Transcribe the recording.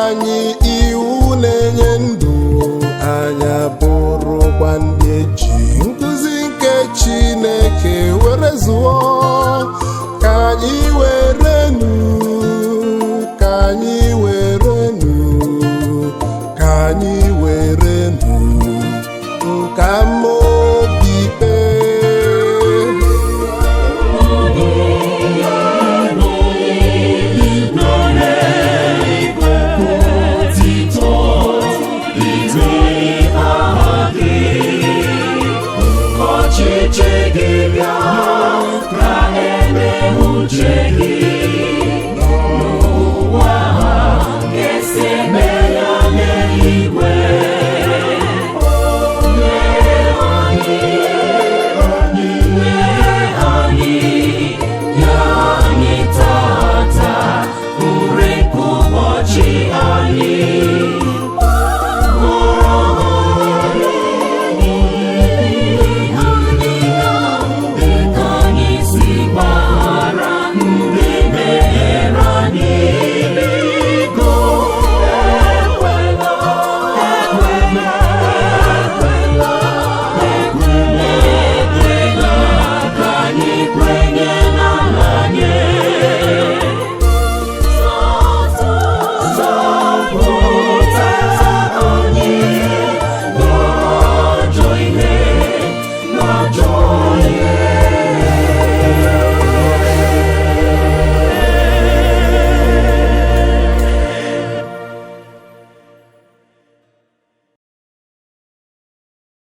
anyị iwu na-enye ndụ, anyị bụrụkwa ndị eji nkụzi nke Chineke were zụọ. Ka anyị werenu, ka anyị werenu, ka anyị werenu nke